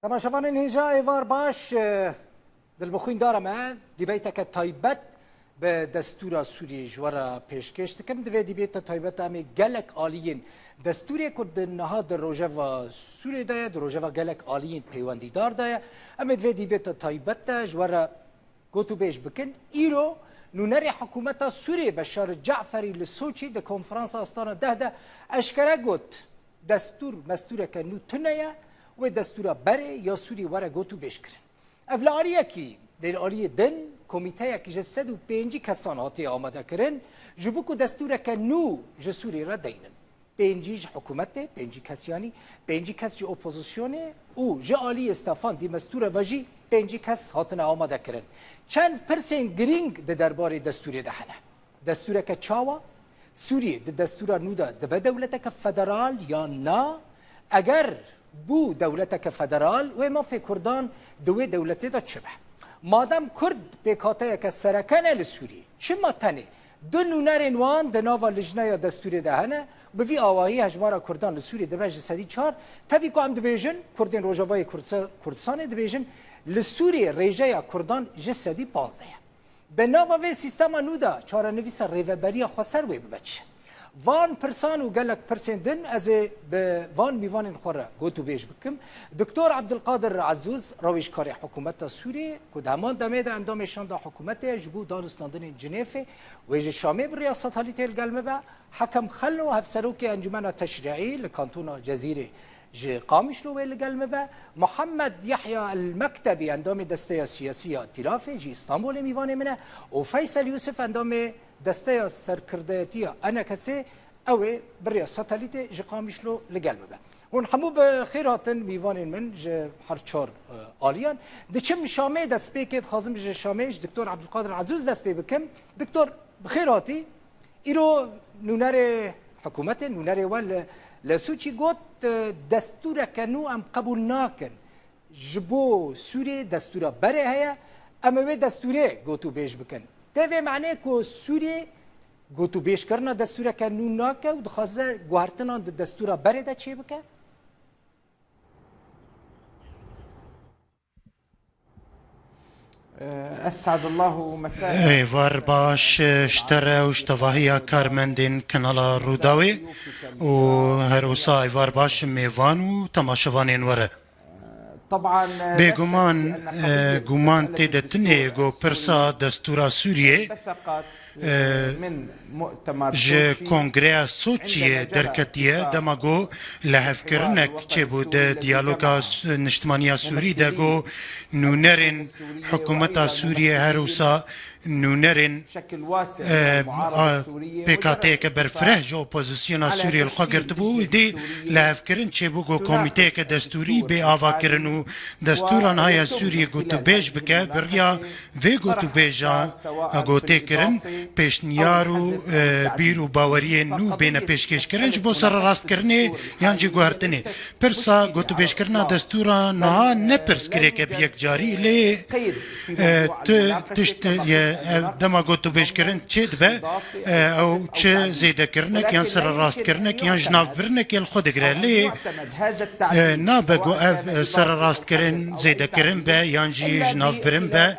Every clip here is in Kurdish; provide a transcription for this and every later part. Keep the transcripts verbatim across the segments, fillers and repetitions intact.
Temaşevanên hêja êvar baş, e, dilbixwîn dara me dîbeyteke taybet bi destûra Sûriyê ji we re pêşkêş dikim. Di vê dîbeyta taybet de em ê gelek aliyên destûrê ku di niha di rojeva Sûriyê de ye, di rojeva gelek aliyên peywendîdar de ye. Em ê di vê dîbeyta taybet de ji we re gotûbêj bikin. Îro nûnerê hikûmeta Sûriyê Beşar Caferî li Soçî di konferansa Astana deh de eşkere got, destûr mestûreke nû tune ye, wê destûra berê ya Sûrî were gotûbêj kirin. Ev li aliyekî, lê li aliyê din komîteyek ji sed û pêncî kesan hatiye amadekirin, ji bo ku destûreke nû ji Sûrî re deynin. Pêncî ji hikûmetê, pêncî kes yanî, pêncî kes ji opozisyonê û ji aliyê Stefan di mestûra ve jî pêncî kes hatine amade kirin. Çend pirsên girîng di derbarê destûrê de hene. Destûreke çawa? Sûriyê di destûra nû de dibe dewleteke federal yan na? Eger bû dewleteke federal, wê mafê Kurdan di wê dewletê de çi be? Madem Kurd pêkhateyeke sereke ne li Sûriyê, çima tenê du nûnerên wan di nava lijneya destûrê de hene? Bi vî awahî hejmara Kurdan li Sûriyê dibe ji sedî çar, tevî ku em dibêjin, Kurdên Rojavayê Kurdsa-, Kurdistanê dibêjin, li Sûriyê rêjeya Kurdan ji sedî panzdeh ye. Bi nava vê sîstema nû de çarenivîsa rêveberiya xweser wê bibe çi? Van pirsan û gelek pirsên din ez ê bi van mîvanên xwe re gotûbêj bikim. Doktor Ebdulkadir Ezûz, rewîşkarê hikûmeta Sûriyê, ku di heman demê de endamê şanda hikûmetê ye, ji bo danûstandinên Cinêfê, wê ji Şamê bi rêya satelîtê li gel me be. Hekem Xelo, hevserokê Encûmena Teşrîî li kantona Cezîrê, ji Qamişlo wê li gel me be. Muhammed Yahya El Mektebi, endamê desteya siyasî ya Îtîlafê, ji Îstanbulê mîvanê min e. Û Feysel Yusuf, endamê desteya serkirdeyetî ya ENKSê, ew ê bi rêya satelîtê ji Qamişlo li gel me be. Hûn hemû bi xêr hatin mîvanên min ji her çar, e, aliyan. Diçim Şamê destpêkê, dixwazim ji Şamê ji Doktor Ebdulkadir Ezûz dest pê bikim. Doktor, bi xêr hatî. Îro nûnerê hikûmetê, nûnerê we li, li Sûçî got, e, destûreke nû em qebûl nakin. Ji bo Sûriyê destûra berê heye, em ê wê destûrê gotûbêj bikin. Tê vê manê ku Sûriyê gotûbêjkirina destûreke nû nake û dixwaze guhertinan di destûra berê de çêbike? Es'edallahu mesa'ek. Êvar baş ji te re û ji tevahiya karmendên kanala Rûdawê û her wisa êvar baş ji mêvan û temaşevanên we re. Bêguman, e, guman tê de tune ye ku pirsa destûra Sûriyê, e, ji Kongreya Soçiyê derketiye, dema ku lihevkirinek çêbû di diyaloga s-, niştimaniya Sûrî de, ku nûnerên hikûmeta Sûriyê her wisa nûnerên, e, a, pêkhateyeke berfireh ji opozisyona Sûriyê li xwe girtibû, êdî lihevkirin çêbû ku komîteyeke destûrî bê avakirin û destûra niha ya Sûriyê gotûbêj bike, bi riya vê gotûbêja ku tê kirin, pêşniyar û, e, bîr û baweriyên nû bêne pêşkêşkirin ji bo sererastkirinê yan jî guhertinê. Pirsa gotûbêjkirina destûra niha ne pirsgirêke bi yekcarî, lê, e, tu tişt, e, ev dema gotûbêjkirin çê dibe, e, ew çi zêdekirinek yan sererastkirinek yan jinavbirinekê li xwe digire. Lê, e, nabe ku ev, e, sererastkirin zêdekirin be yan jî jinavbirin be,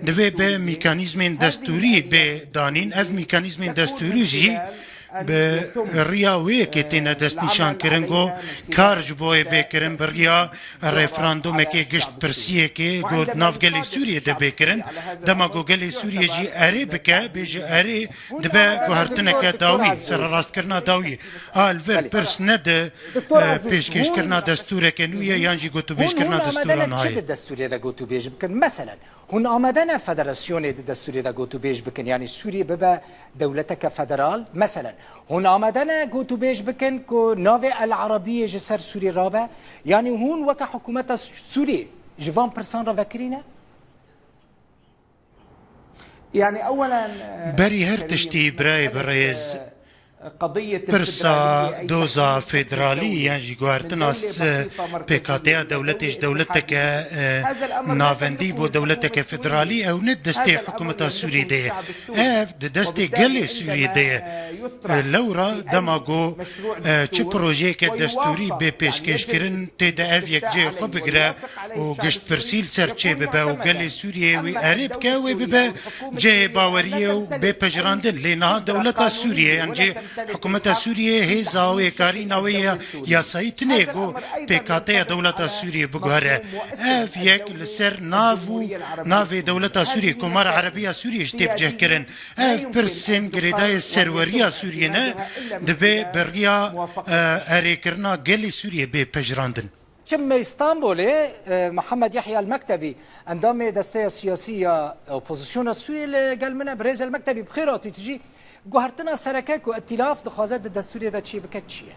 divê bi mîkanîzmên destûrî bê danîn. Ev mîkanîzmên destûrî jî bi riya wê yekê têne destnîşankirin ku kar ji bo wê bê kirin, bi riya referandumekê, giştpirsiyekê ku di nav gelê Sûriyê de bê kirin. Dema ku gelê Sûriyê jî erê bike, bêje erê, dibe guhertineke dawî, sererastkirina dawî. A li vir pirs ne di, e, pêşkêşkirina destûreke nû ye yan jî gotûbêjkirina destûra niha ye. Hûn amade ne çi di destûrê de gotûbêj bikin? Meselen, hûn amade ne federasyonê di destûrê de gotûbêj bikin, yanî Sûriyê bibe dewleteke federal? Meselen, hûn amade ne gotûbêj bikin ku navê El Arabiyê ji ser Sûriyê rabe? Yanî hûn weke hikûmeta Sûriyê ji van pirsan re vekirî ne? Yanî ewelen, e, Berî her tiştî, birayê birêz, Pirsa doza federalî yan jî guhertina s-, pêkhateya dewletê ji dewleteke, e, navendî bo dewleteke federalî ew ne destê hikûmeta Sûriyê de ye. Ev di destê gelê Sûriyê de ye. E, lewra dema ku, e, çi projeyeke destûrî bê pêşkêşkirin tê de ev yek cihê xwe bigire û giştpirsî li ser çê bibe û gelê Sûriyê wî erê bike, wê bibe cihê baweriyê û bê pejirandin. Lê niha dewleta Sûriyê yan jî hikûmeta Sûriyê hêza wê karîna wê ya yasayî tune ye ku pêkhateya dewleta Sûriyê biguhere. Ev yek li ser nav û navê dewleta Sûriyê, Komara Erebiya Sûriyê jî tê bicihkirin. Ev pirsên girêdayê serweriya Sûriyê ne, divê bi riya, e, erêkirina gelê Sûriyê bê pejirandin. Çim me Îstanbulê, e, Mihemed Yehya El-Mektebi, endamê desteya siyasî ya opozisyona Sûriyê li gel min e. Birêz El-Mektebi, bi xêr hatî tu jî. Guhertina sereke ku îtîlaf dixwaze di destûrê de çê bike çi ye?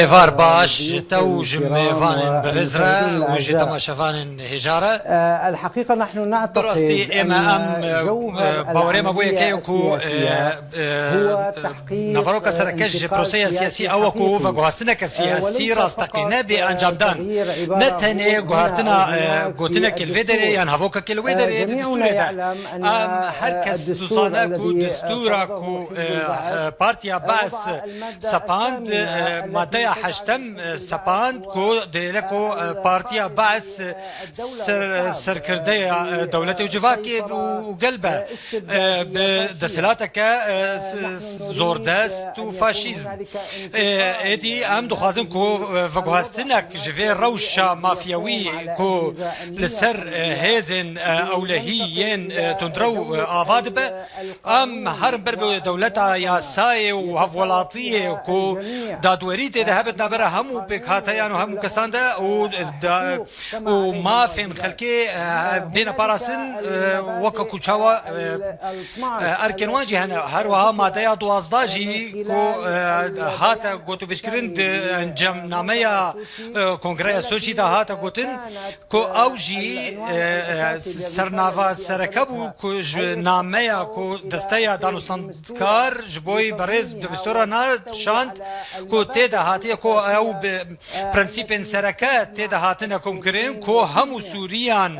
Êvar baş ji te û ji mêvanên birêz re û ji temaşevanên hêja re. Bi rastî ême em, e, bawerê me bûye ke ku, e, e, naveroka sereke ji proseya siyasî ew e ku veguhastineke siyasî rasteqîne bê encamdan. Ne tenê guhertina, e, gotinekê li vê derê yan hevokekê li wê derê di destûrê de. Em her kes dizane ku destûra ku, e, e, Partiya Baas sepand, e, maddeya heştem, e, sepand ku dêle ku, e, Partiya Baas ser-, serkirdeya, e, dewletê û civakê û, û gel be, e, bi desthilateke, e, s-, s-, zordest û faşîzm. E, êdî em dixwazin ku, e, veguhestinek ji vê rewşa mafyewî ku li ser, e, hêzên, e, ewlehî yên, e, tundrew, e, ava dibe, em herin ber bi dewleta yasayê û hevwelatiyê ku dadwerî tê de hebit navbera hemû pêkhateyan û hemû kesan de û da-, û mafên xelkê, e, bêne parastin, e, weke ku çawa, e, e, erkên wan jî hene. Her wiha madeya duwazdeh jî ku, e, hate gotûbêjkirin di encamnameya, e, Kongreya Soçî de hate gotin ku ew jî, e, e, sernava sereke bû ku ji nameya ku desteya danûstandkar ji bo berêz Debistora na şand ku tê de hatiye ku ew bi prensîpên sereke tê de hatine komkirin ku hemû Sûriyan,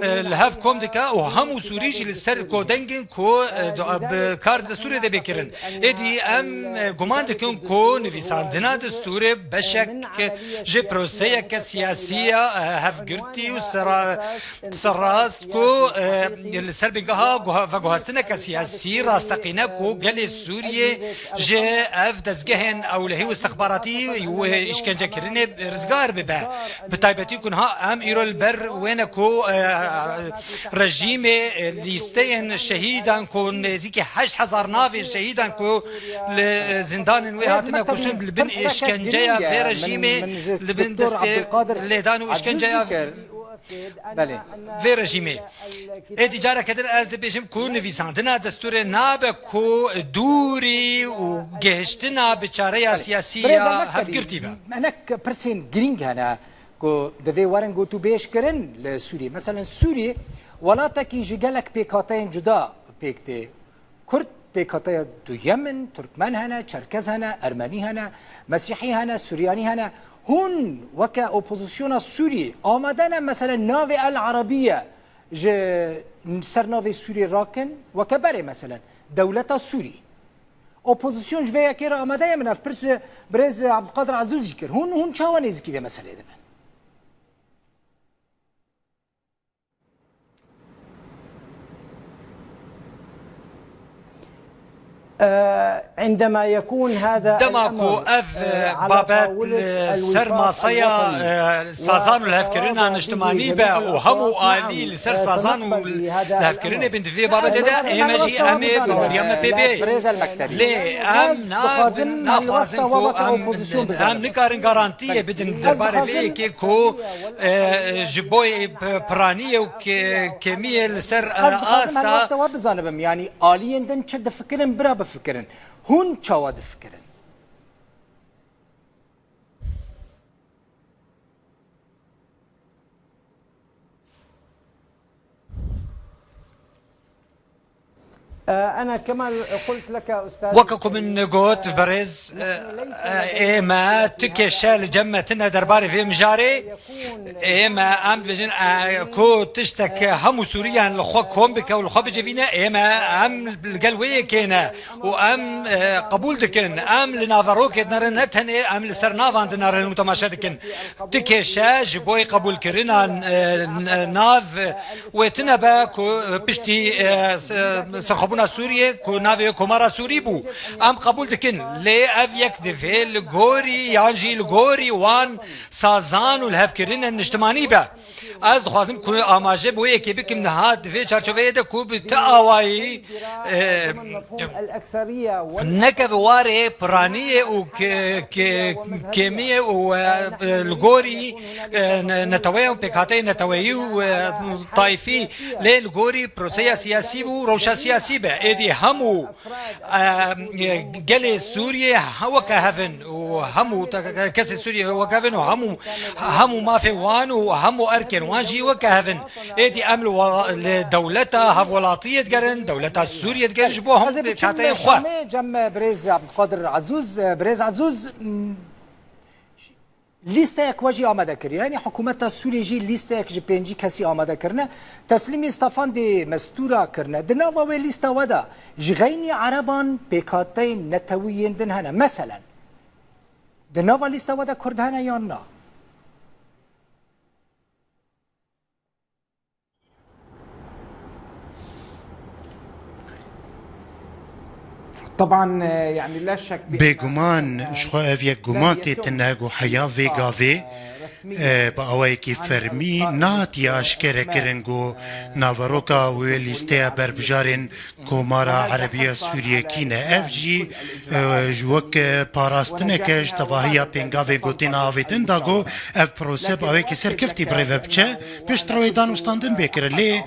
e, li hev kom dike û hemû Sûrî jî li ser kodeng in ku, e, do-, bi kar di destûrê de bê kirin. Êdî em, e, guman dikin ku nivîsandina destûrê beşek ji proseyeke siyasî ya, e, hevgirtî û sera-, serrast ku, e, li ser bingeha guha-, veguhastineke siyasî rasteqîne ku gelê Sûriyê ji ev dezgehên ewlehî û istixbaratî û îşkencekirinê rizgar bibe. Bi taybetî ku niha em îro li ber wê ne ku, e, rejîmê, e, lîsteyên şehîdan ku nêzîkî heşt hezar navên şehîdan ku li, e, zindanên wê hatine kuştin li bin îşkenceya vê rejîmê, li bin destê lêdan û îşkenceya Belê. Vê rejîmê. Êdî careke din ez dibêjim ku nivîsandina destûrê nabe ku dûrî û gihiştina bi çareya siyasî ya hevgirtî be. Hinek pirsên girîng hene ku divê werin gotûbêj kirin li Sûriyê. Meselen Sûriyê welatekî ji gelek pêkhateyên cuda pêk tê. Kurd pêkhateya duyem in, Turkmen hene, Çerkez hene, Ermenî hene, Mesîhî hene, Suryanî hene. Hûn weke opozisyona Sûrî amade ne, meselen navê El Arabiye ji ser navê Sûrî rakin, weke berê meselen dewleta Sûrî. Opozisyon ji vê yekê re amade ye? Min ev pirs ji birêz Abdulkadir Azûzî kir. Hûn, hûn çawa nêzîkî vê meseleyê dibin? Dema ku ev, e, babet li ser masaya, e, sazan û lihevkirina niştimanî be û hemû alî li ser sazan û lihevkirinê bin, di vê babetê de ême jî em ê baweriya me pê bê. Lê em na-, naxwazin ku em, em nikarin garantiyê bidin derbarê vê yekê ku, e, ji bo, e, p-, piraniyê û ke-, kêmiyê li ser, e, asta. Ez dixwazim helwesta we bizanibim, yanî aliyên din çi difikirin, bira bifikirin. Hûn çawa difikirin? أنا كما قلت لك أستاذ Weke ku min got, berêz, e, e, ê me tu kêşe li cem me tine derbarê vê mijarê. Ê me, em dibêjin, e, ku tiştek hemû Sûriyan li xwe kom bike û li xwe bicivîne, ê me, em li gel wê yekê ne û em, e, qebûl dikin. Em li naverokê dinerin, ne tenê em li ser navan dinerin û temaşe dikin. Tu kêşe ji bo qebûlkirina, e, n-, nav wê tune be ku piştî, e, se-, serxwebûna Sûriyê ku navê wê Komara Sûrî bû. Em qebûl dikin, lê ev yek divê li gorî yan jî li gorî wan sazan û lihevkirinên niştimanî be. Ez dixwazim ku amaje bi wê yekê bikim niha di vê çarçoveyê de ku bi ti awayî, e, nekeve warê piraniyê û ke-, ke-, kêmiyê û, e, li gorî, e, ne-, neteweya û pêkhateyê neteweyî û, e, tayfî, lê li gorî proseya siyasî û rewşa siyasî be. Êdî hemû, e, gelê Sûriyê he-, weke hev in û hemû te-, kesê Sûriyê weke hev in û hemû, hemû mafê wan û hemû erkên wan jî weke hev in. Êdî em li wela-, li dewleta hevwelatiyê digerin, dewleta Sûriyê digerin, ji bo hemû Ez ê biçim pêkhateyên xwe. Şamê cem Birêz Abdulkadir Azûz. Birêz Azûz, m, lîsteyek we jî amade kiriye. Yanî hikûmeta Sûriyê jî lîsteyek ji pêncî kesî amade kirine. Teslîmî Stefan de Mestûra kirine. Di nava wê lîsta we de ji xeynî ereban pêkhateyên netewî yên din hene. Meselen, di nava lîsta we de kurd hene yan na? Bêguman, ji xwe ev yek guman tê tune ku heya vê gavê, e, bi awayekî fermî nehatiye aşkerekirin ku naveroka wê lîsteya berbijarên Komara Erebiya Sûriyê kî ne. Ev jî, e, ji wek, e, parastineke ji tevahiya pêngavên ku têne avêtin da ku ev prose bi awayekî serkeftî bi rê ve biçe. Piştre wê danûstandin bê kirin, lê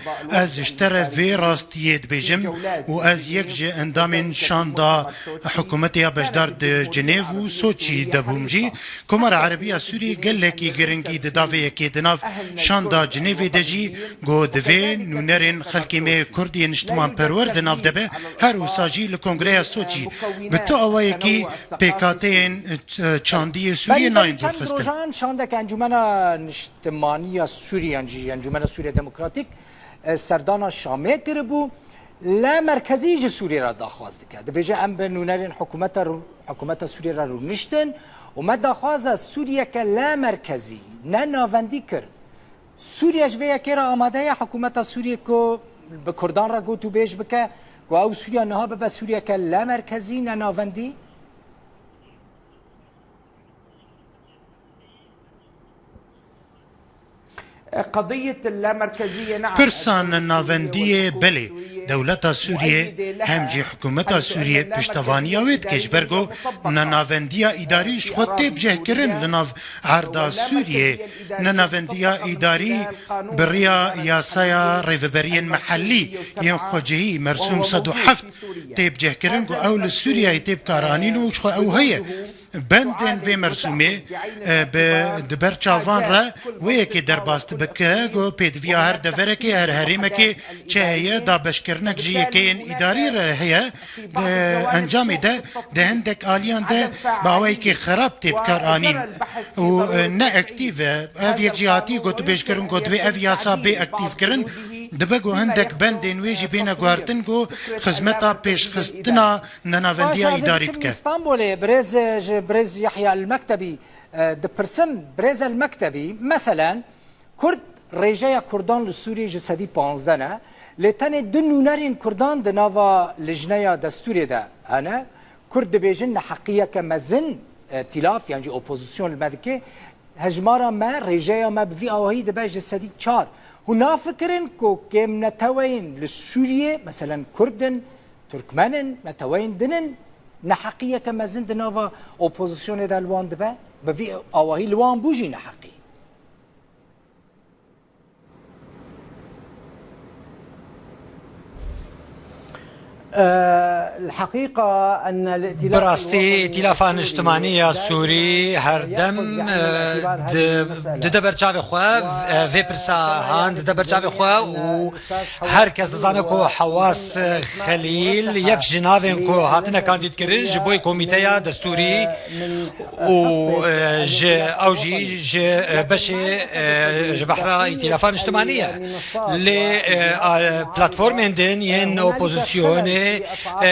ez ji te re vê rastiyê dibêjim û ez yek ji endamên şanda hikûmetê ya beşdar di Cinêv û Soçî de bûm jî. Komara Erebiya Sûrî gelekî giringî dida vê yekê. Di nav şanda Cinêvê de jî got, divê nûnerên xelkê me yê Kurd yê niştimanperwer di nav de be, her wisa jî li Kongreya Soçî bi tu awayekî pêkhateyên, e, çandiyê Sûriyê nayên dûrxistin. Rojan şandeke Encûmena Niştimaniya Sûriyê yan jî Encûmena Sûriya Demokratîk, e, serdana Şamê kiribû. Le merkezî ji Sûriyê re daxwaz dike. Dibêje, em bi nûnerên hikûmeta rû-, hikûmeta Sûriyê re rûniştin û me daxwaza Sûriyeke le merkezî, ne navendî kir. Sûriye ji vê yekê re amade ye hikûmeta Sûriyê ku bi Kurdan re gotûbêj bike, ku ew Sûriye niha bibe Sûriyeke le merkezî, ne navendî? Pirsa nenavendiyê, belê, dewleta Sûriyê hem jî hikûmeta Sûriyê piştevaniya wê dike, ji ber ku nenavendiya îdarî ji xwe tê bicihkirin li nav erda Sûriyê. Nenavendiya îdarî bi riya yasaya rêveberiyên mehellî yên xwecihî, mersûm sed û heft, tê bicihkirin ku ew li Sûriyeyê tê bikaranîn û ji xwe ew heye. Bendên vê mersûmê, e, bi, di ber çavan re wê yekê derbas dibike ku pêdiviya her deverekê, her herêmekê çi heye, dabeşkirinek ji yekeyên îdarî re heye. Di encamê de, di hindek aliyan de bi awayekî xerab tê bikaranîn û, e, ne aktîf e. Ev yek jî hatî gotûbêjkirin ku divê ev yasa bê aktîfkirin. Dibe ku hindek bendên wê jî bêne guhertin ku xizmeta pêşxistina nenavendiya Paşa ez ê îdarî biçim bike. Îstanbulê, birêz, ji birêz Yahya El-Mektebî, e, dipirsim, birêz El-Mektebî, meselen, Kurd rêjeya Kurdan li Sûriyê ji sedî panzdeh ne, lê tenê du nûnerên Kurdan di nava lijneya destûrê de hene. Kurd dibêjin neheqiyeke mezin, e, tîlaf, yan jî opozîsyon li me dike. Hejmara me, rêjeya me bi vî awahî dibe ji sedî çar. Hûn nafikirin ku kêmneteweyên li Sûriyê, meselen Kurd in, Tirkmen in, neteweyên din in, neheqiyeke mezin di nava opozîsyonê de li wan dibe? Bi vî awahî li wan bû jî neheqî. Bi rastî, Îtîlafa Niştimanî ya Sûrî her dem, e, di-, dide ber çavê xwe, e, vê pirsa han dide ber çavê xwe û her kes dizane ku Hewas Xelîl yek ji navên ku hatine kandîdkirin ji bo komîteya destûrî û, e, ji, ew jî ji, e, beşê, e, ji behra Îtîlafa Niştimanî ye. Lê, e, a, platformên din yên opozisyonê, e,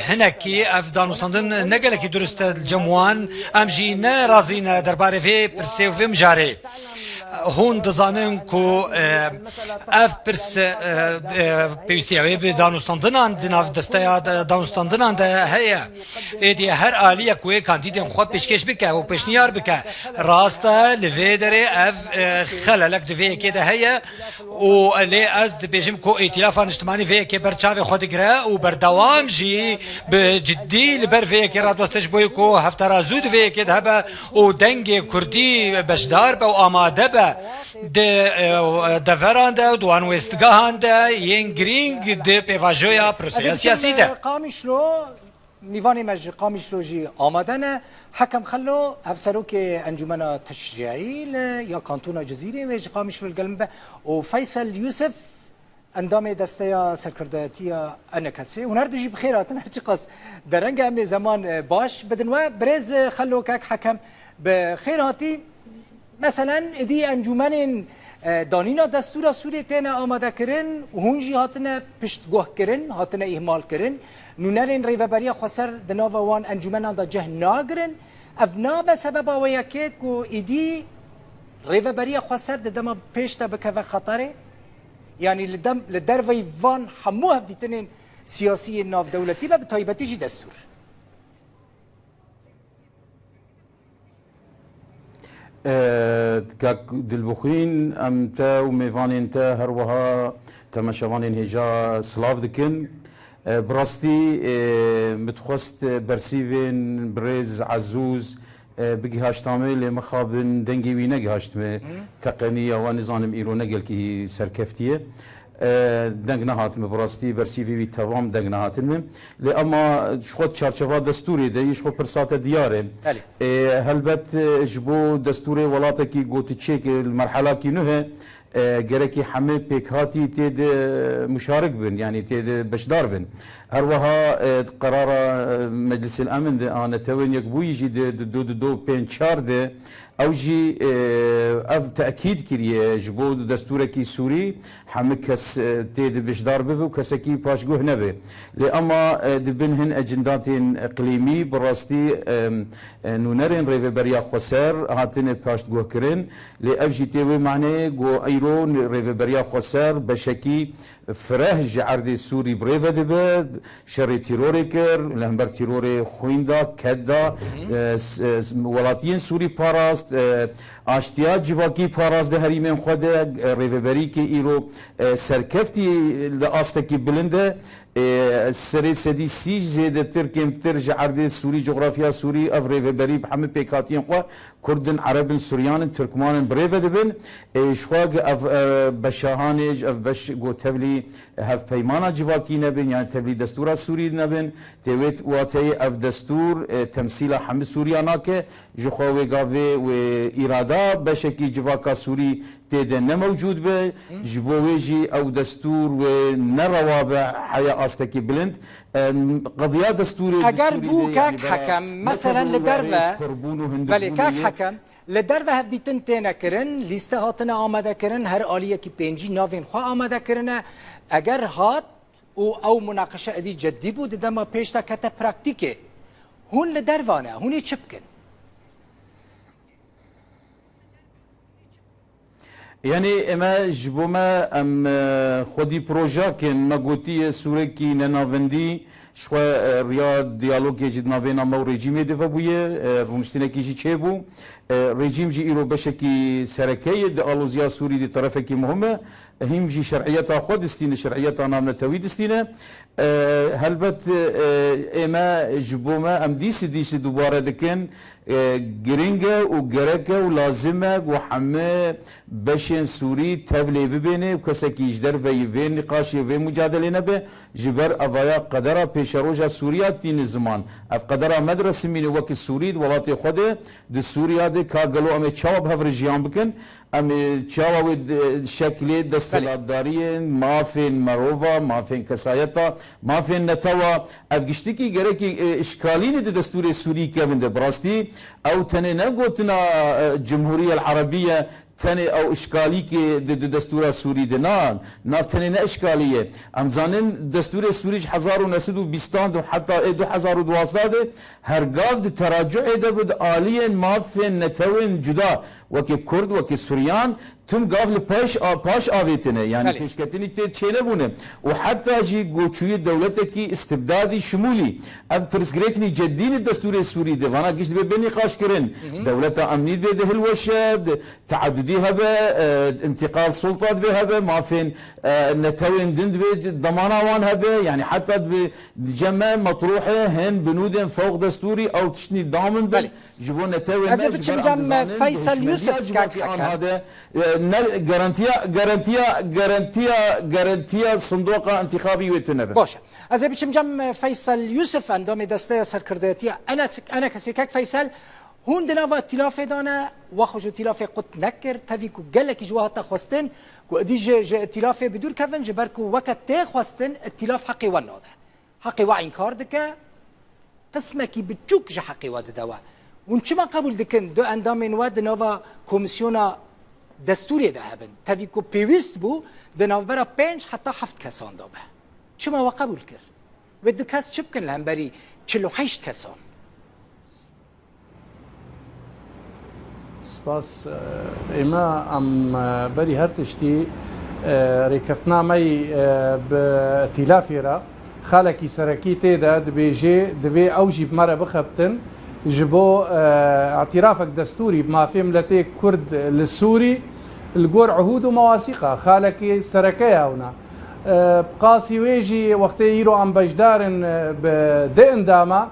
hinekî ev danûstandin ne gelekî durist e li cem wan. Em jî ne razî ne derbarê vê pirsê û vê mijarê. Hûn dizanin ku, e, ev pirs, e, e, pêwîstiya wê bi danûstandinan di nav desteya de, danûstandinan de heye. Êdî her aliyek wê kandîdên xwe pêşkêş bike û pêşniyar bike. Rast e, li vê derê ev, e, xelelek di vê yekê de heye û lê ez dibêjim ku Îtîlafa Niştimanî vê yekê ber çavê xwe digire û berdewam jî bi ciddî li ber vê yekê radiweste ji bo ku heftara zû di vê yekê de hebe û dengê Kurdî beşdar be û amade be di, e, deveran de û di wan wêstgehan de yên girîng di pêvajoya proseya siyasî de. Qamişlo, mîvanê me ji Qamişlo jî amade ne. Hekem Xelo, hevserokê Encûmena Teşrî'î li ya Kantona Cizîrê wê ji Qamişlo li gel min be û Feysel Yûsif, endamê Desteya Serkirdayetiya E N K S'ê. Hûn her du jî bi xêr hatin, her çiqas dereng e, em ê zeman, e, baş bidin we. Birêz, e, Xelo, kek Hekem, bi xêr hatî. Meselen, êdî encûmenên, e, danîna destûra Sûriyê têne amadekirin û hûn jî hatine piştguhkirin, hatine îhmalkirin. Nûnerên Rêveberiya Xweser di nava wan encûmenan de cih nagirin. Ev nabe sebeba wê yekê ku êdî Rêveberiya Xweser di dema pêş de bikeve xeterê? Yanî li dem, li derveyî van hemû hevdîtinên siyasî yên navdewletî be, bi taybetî jî destûr. E, kak Dilbixwîn, em te û mêvanên te, her wiha temaşevanên hêja silav dikin. E, bi rastî, e, min dixwest bersîvên birêz Ezûz, e, bigihaşta me, lê mixabin dengê wî negihaşt me. Teqenî ya wan, nizanim îro ne gelkî serkeftî ye. E, deng nehat me, bi rastî bersîvê wî tevam deng nehatin me. Lê ema ji xwe çarçeva destûrê de yî ji xwe pirsa te diyar e. Belê. E, helbet, e, ji bo destûrê welatekî gotiçêk li merhelakî nuh e, e, gerekî hemî pêkhatî tê de muşarik bin, yanî tê de beşdar bin. Her wiha, e, qerara, e, Meclisê Emin de a Netewên Yekbûyî jî di, di du, di du pênc çar de ew jî, e, ev tekîd kiriye ji bo destûrekî Sûrî hemî kes, e, tê de beşdar bibe û kesekî paşguh nebe. Lê ema, e, di bin hin ecindatên iqlîmî bi rastî, e, e, nûnerên Rêveberiya Xweser hatine paştguhkirin. Lê ev jî tê wê maneyê ku îro Rêveberiya Xweser beşekî fireh ji erdê Sûrî bi rê ve dibe, şerê tîrorê kir, li hember tîrorê xwîn da, ked da, e, s-, e, s-, welatiyên Sûrî parast, e, aştiya civakî parast di herîmên xwe de, e, rêveberî ke îro, e, serkeftî li astekî bilind e, e, serê sedî sî zêdetir kêmtir ji erdê Sûrî, cografya Sûrî, ev rêveberî bi hemî pêkhatiyên xwe Kurd in, Ereb in, Suryan in, Tirkman in, bi rê ve dibin. Ê, ji xwe ge ev, e, beşa hanê, ji ev beş go tevlî hevpeymana civakî nebin, yani tevlî destûra Sûrî nebin. Tê wê wateyê ev destûr, e, temsîla hemî Sûriya nake. Ji xwe wê gavê wê îrada beşekî civaka Sûrî tê de ne mewcûd be. Ji bo wê jî ew destûr wê ne rewa be heya astekî bilind. Em, qediya destûrê di Eger Sûrî bû de, kek yani, bera Hekem, ne meselen li tevlû derve, berê kurbûn û hindibûnê belê, kek ye. Hekem, li derve hevdîtin têne kirin, lîste hatine amade kirin, her aliyekî pêncî navên xwe amade kirine. Eger hat û ew munaqeşe êdî ceddî bû, di dema pêş de kete praktîkê. Hûn li derva ne, hûn ê çi bikin? Yanî eme ji bo me, em, e, xwedî projakin, me gotiye sûrekî nenavendî, Ji xwe, e, riya diyalogê jî di navbêna me û rejîmê de vebûye, e, rûniştinekî jî çêbû. E, rejîm jî îro beşekî sereke ye di aloziya Sûrî de, terefekî muhim e. Hîm jî şer'iyeta xwe distîne, şer'iyeta navnetewî distîne. E, helbet, e, ê me ji bo me, em dîsî dîsî dubare dikin. E, giring e û gerek e û lazim e ku hemî beşên Sûrî tevlê bibêne û kesekî ji derveyî vê nîqaşê, vê mucadelê nebe. Ji ber evaya qedera pêşeroja Sûriya tîne ziman. Ev qedera me diresimîne wekî Sûrî di welatê xwe de, di Sûriya de ka gelo em ê çawa bi hev re jiyan bikin? Em ê çawa wê di-, şeklê desthilatdariyên, mafên merova, mafên kesayeta, mafên netewa, ev giştikî gerekî, e, işkalînê di destûrê Sûrî kevin de. Bi rastî ew tenê ne gotina, e, Cumhuriyel Erebiye, tenê ew işkalîkê di, di destûra Sûrî de. Na, nav tenê ne işkalî ye. Em zanin destûrê Sûrî ji hezar û neh sed û bîstan de heta ê du hezar û duwazdeh de her gav di teracuê de bi di aliyên mafên netewên cuda, wekî Kurd, wekî Suryan, tim gav li paş, a-, paş avêtine. Yanî Belê. pêşketinî tê çênebûne. Û heta jî goçûyî dewletekî istibdadî şimûlî. Ev pirsgirêknî cedî ne destûrê Sûrî de. Vana giş dibe bê nîqaş kirin. Dewleta emnî dibe de hilweşe, de, teadudî hebe, e, întiqal sulta dibe hebe, mafên, e, netewên din dibe, demana wan hebe. Yanî heta dibe cem me metruhê hin binûdên fewq destûrî ew tiştnî damin bin. Belê. Ji bo netewên Ez ê me, ji biçim ber cem em dizanin, Feysel hişmendiya Yusuf civakî kek anha heke. de, e, ne, garantiya, garantiya, garantiya, garantiya sindoqa întîxabî wê tune be. Baş e. Ez ê biçim cem Feysel Yusuf, endamê Desteya Serkirdeyetiya ENKSê. Kek Feysel, hûn di nava îtîlafê de ne, we xwe ji îtîlafê qut nekir, tevî ku gelekî ji we hate xwestin, ku êdî ji, ji îtîlafê bi dûr kevin, ji ber ku weke tê xwestin, îtîlaf heqê we nade. Heqê we înkar dike, qismekî biçûk ji heqê we dide we. Hûn çima qebûl dikin du endamên we di nava komîsyona destûrê de hebin? Tevî ku pêwîst bû di navbera pênc heta heft kesan de be. Çima we qebûl kir? Wê du kes çi bikin li hemberî çil û heşt kesan? Spas. Ême em, e, berî her tiştî, e, rêkeftina me yî, e, bi îtîlafê re xalekî serekî tê de dibêjê, divê ew jî bi me re bixebtin ji bo, e, îtîrafek destûrî bi mafê miletê Kurd li Sûrî li gor ihûd û mewasîqa xalekî sereke ye ewna. E, bi qasî wê jî wextê îro em beşdar in, e, bi di endama,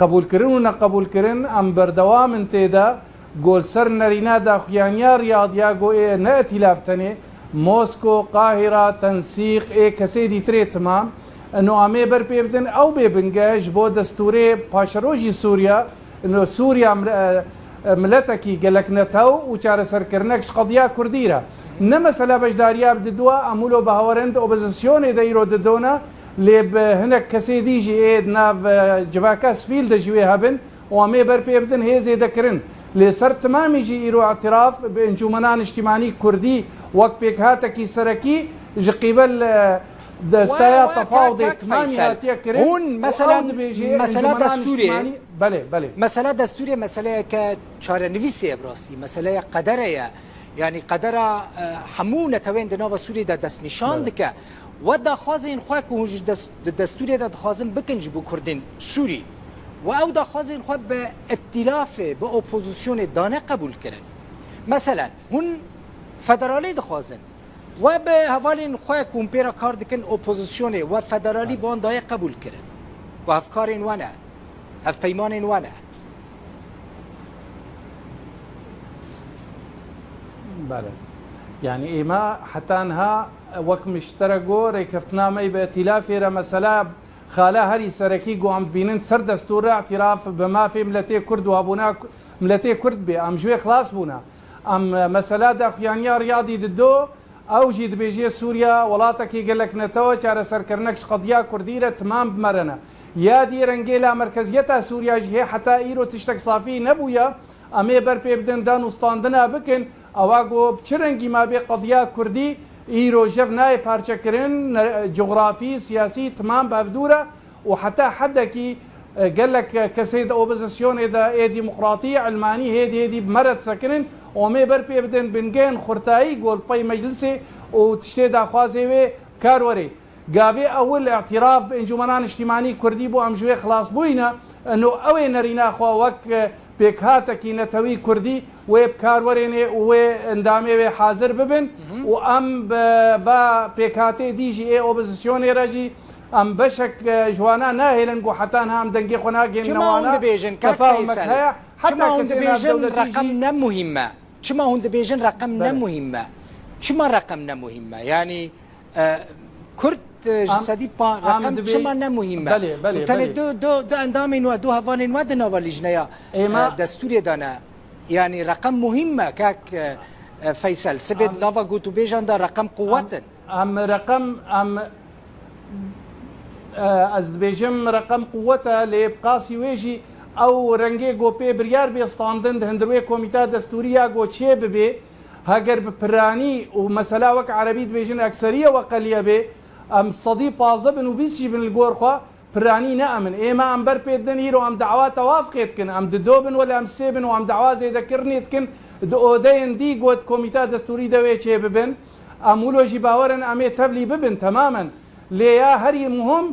qebûlkirin û neqebûlkirin, em berdewam in tê de, go li ser nerîna daxuyaniya Riyad ya go ê ne îtîlaf tenê, Mosko, Qahira, Tensîq, ê kesê dîtirê timam, ino em ê ber pê bidin, ew bê bingeh ji bo destûrê paşerojî Sûriya, ino Sûriya mil-, e, e, miletekî gelek netew û çareserkirinek ji qediya Kurdî re. Ne mesela beşdariya bi diduwa, em wilo bi hewerin di opozisyonê de îro didona, Lê bi hinek kesê dî jî ê di nav, e, civaka sivîl de jî wê hebin û em ê ber pê bidin hê zêdekirin. Lê ser timamî jî îro îtiraf bi Encûmena Niştîmanî Kurdî wek pêkhatekî serekî ji qîbel, e, desteya Wa, wa, tefawdê kak, kak timamî Feysel. hatiye kirin Hûn û mesela, ew dibêje mesela Encûmena destûrê, Niştîmanî, belê, belê. mesela destûrê meseleyeke çarenivîsê ye bi rastî, meseleya qedere ye. Yanî qedera, e, hemû netewên di nava Sûriyê de destnîşan Belê. dike. We daxwazên xwe ku hûn ji dest-, di destûrê de dixwazin bikin ji bo Kurdên Sûrî. We ew daxwazên xwe bi îtîlafê, bi opozisyonê dane qebûl kirin. Meselen, hûn federalî dixwazin. We bi hevalên xwe ku hûn pê re kar dikin opozisyonê, we federalî Belê. bi wan daye qebûl kirin. Ku hevkarên we ne, hevpeymanên we ne. Belê. Yanî ême heta niha wek min ji te re got, rêkeftina me yî bi îtîlafê re mesela xala herî serekî ku em dibînin ser destûr re îtîraf bi mafê miletê Kurd û hebûna miletê Kurd bê. Em ji wê xilas bûne. Em mesela daxuyaniya Riyadî dido, Ew jî dibêje Sûriya welatekî gelek netewe, çareserkirinek ji qediya Kurdî re timam bi me re ne. Ya dî rengê lamerkeziyeta Sûriya jî hê heta îro tiştek safî nebûye. Em ê ber pê bidin danûstandina bikin. Ewa ku bi çi rengî mabê qediya Kurdî îro jev nayê parçekirin, ne, cografî, siyasî timam bi hevdû re. û heta hedekî, e, gelek kesê di opozisyonê de ê demokratî, ilmanî hêdî hêdî bi me re disekinin û em ê ber pê bidin bingehên xurtayî ku li pey meclisê û tiştê daxwazê wê kar werê. Gavê ewil îtiraf bi Encûmena Niştîmanî Kurdî bû, em ji wê xilas bûyne. Ino ew ê nerîna xwe wek, e, pêkhatekî netewî Kurdî wê bi kar werênê û wê endamê wê hazir bibin Mhm. û em bi va pêkhatê dî jî ê opozisyonê re jî em beşek, e, ji wana nahêlin ku heta niha em dengê xwe nagênin Çima hûn wana dibêjin, kak tefahumek Feysel? Heye. Heta Çima hûn kesê dibêjin navdewletî reqem jî ne muhîm e? Çima hûn dibêjin reqem ne Belê. muhîm e? Çima reqem ne muhîm e? Yanî, e, Kurd, e, ji Em, sedî pa-, em reqem dibê-, çima ne muhîm e? Belê, belê, Û tenê belê. du, du, du endamên we, du hevalên we di nava lîjneya, Êma e, destûrê de ne. Yanî reqem muhîm e, kak, e, e, Feysel. Sibê Em, nava gotûbêjan de reqem quwet em, in. em reqem, em, e, ez dibêjim reqem quwet e, lê bi qasî wê jî ew rengê ku pê biryar bê standin di hundir wê komîta destûrî ya ku çê bibê, heger bi piranî û mesela wek erebî dibêjin ekseriye û eqeliye bê, em sedî pazdeh bin û bîst jî bin li gor xwe, piranî ne em in. Êma em ber pê didin, îro em dawa tewafqê dikin. Em di do bin wele em sê bin û em dawa zêdekirinê dikin. Di odeyên dî got komîta destûrî de wê çê bibin. Em wilo jî bawer in em ê tevlî bibin temamen. Lê ya herî muhim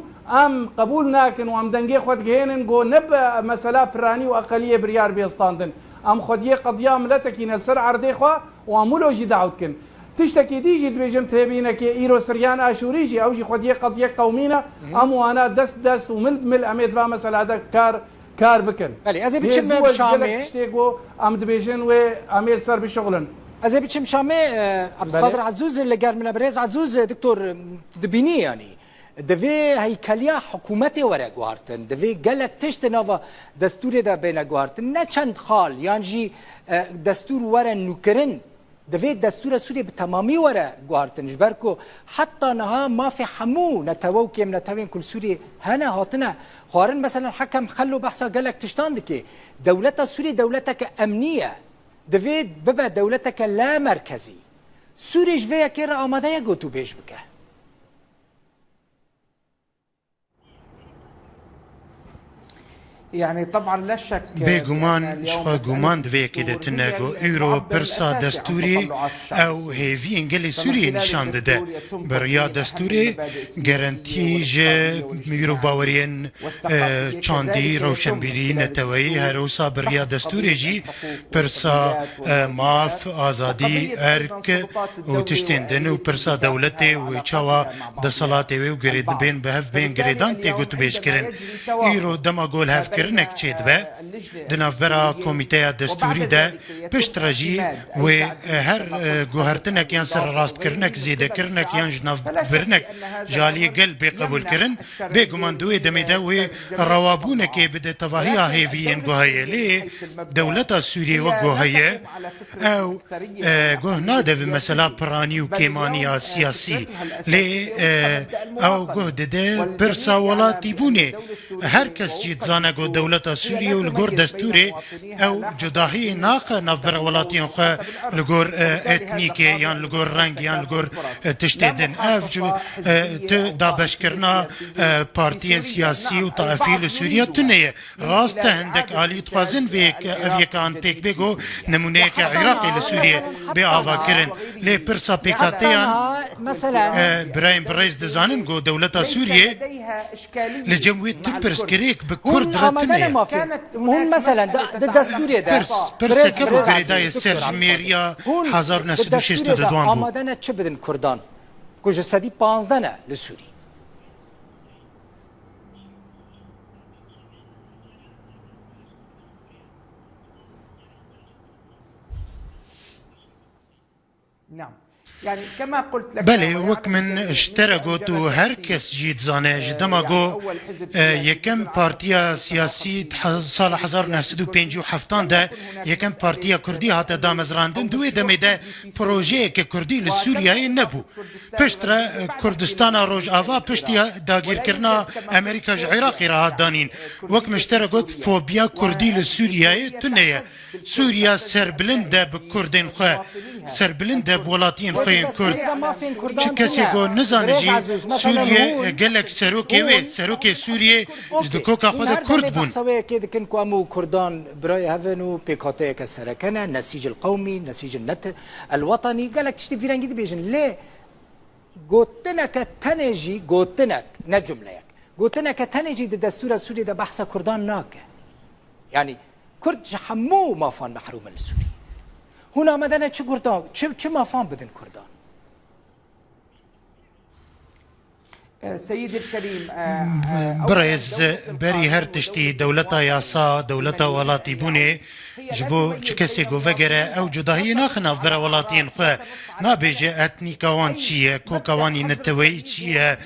em qebûl nakin û em dengê xwe digihênin ku ne bi mesela piranî û eqeliyê biryar bê standin. Em xwediyê qediya miletekî ne li ser erdê xwe û em wilo jî daw dikin. Tiştekî dî jî dibêjim têbînekê îro Siryan Aşûrî jî ew jî xwediyê qediyek qewmî ne. Mhm. Em wana dest dest û mil bi mil em ê di va mesela de kar, kar bikin. Belê, ez ê Lê biçim zû ez Şamê. gelek tiştê ku em dibêjin wê em ê li ser bişuxulin. Ez ê biçim Şamê, e, Abdulkadir Belê. Azûz li gel min e. Birêz Azûz, e, doktor, e, dibînî yanî. Divê heykeliya hikûmetê were guhartin. Divê gelek tişt di nava destûrê de bêne guhartin. Ne çend xal yan jî, e, destûr were nûkirin. Divê destûra Sûriyê bi temamî were guhartin. Ji ber ku heta niha mafê hemû netewe û kêmnetewên ku li Sûriyê hene hatine xwarin. Meselen Hekem Xello behsa gelek tiştan dike. Dewleta Sûriyê dewleteke emnî ye. Divê bibe dewleteke la merkezî. Sûrî ji vê yekê re amade ye gotûbêj bike. Bêguman, ji xwe guman di vê yekê de tune ku îro pirsa destûrî ew hêviyên gelê Sûriyê nîşan dide. Bi riya destûrê, gerentî ji mîr û baweriyên, e, çandî, rewşenbîrî, neteweyî, her wisa bi riya destûrê jî pirsa, e, maf, azadî, erk û tiştên din û pirsa dewletê û çawa desthilatê wê û girêd-, bên bi hev bên girêdan tê gotûbêjkirin. Îro dema ku lihevkirinek çêdibe di navbera komîteya destûrî de, piştre jî wê, e, her, e, guhertinek yan sererastkirinek, zêdekirinek yan ji nav birinek ji aliyê gel bê qebûlkirin, bêguman di wê demê de wê rewabûnekê bide tevahiya hêviyên ku heye. Lê dewleta Sûriyê wek ku heye, ew, e, guh nade bi mesela piranî û kêmaniya siyasî. Lê, e, ew guh dide pirsa welatîbûnê. Her kes jî dizane ku dewleta Sûriyê û li gor destûrê ew cudahiyê naxe navbera welatiyên xwe li gor, e, etnîkê yan li gor reng yan li gor, e, tiştê din. Ev ji, e, tu dabeşkirina, e, partiyên siyasî û taifî li Sûriye tune ye. Rast e, hindek alî dixwazin vê yek-, ev yeka an pêk bê ku nemûneyeke Iraqê li Sûriyê bê avakirin. Lê pirsa pêkhateyan, e, birayên birêz dizanin ku dewleta Sûriyê li cem wê tu pirsgirêk bi Kurd re tune ye. Hûn meselen di, di destûrê de Pirs, pirseke ku girêdayê serjimêriya hezar neh sed û şêst û du wan bû. Amade ne çi bidin Kurdan ku ji sedî panzdeh ne li Sûrî? Belê, wek min ji te re got û her kes jî dizane, ji dema ku, e, yekem partiya siyasî di he-, sala hezar neh sed û pêncî û heftan de yekem partiya kurdî hate damezrandin, di wê demê de projeyeke kurdî li Sûriyeyê nebû. Piştre, e, Kurdistana Rojava piştî dagîrkirina Amerîka ji Iraqê re hat danîn. Wek min ji te re got, fobiya kurdî li Sûriyeyê tune ye. Sûriya serbilind e bi kurdên xwe, serbilind e bi welatiyên xwe yên kurd. Çi kesê ku nizane jî, Sûriye gelek serokê wê, serokê Sûriyê ji di koka xwe de kurd bûn. Behsa wê yekê dikin ku em û kurdan birayê hev in û pêkhateyeke sereke ne, nesîc el qewmî, nesîc el net-, el wetanî, gelek tiştê vî rengî dibêjin. Lê Gotineke tenê jî, gotinek, ne cumleyek, gotineke tenê jî di destûra Sûriyê de behsa Kurdan nake. Yanî Kurd ji hemû mafan mehrûm in li Sûriyê. Hûn amade ne çi Kurdan, çi, çi mafan bidin Kurdan? Birêz, berî her tiştî dewleta yasa, dewleta welatîbûnê ji bo çi kesê ku vegere ew cudahiyê naxe navbera welatiyên xwe. Nabêje etnîka wan çi ye, koka wan î neteweyî çi ye.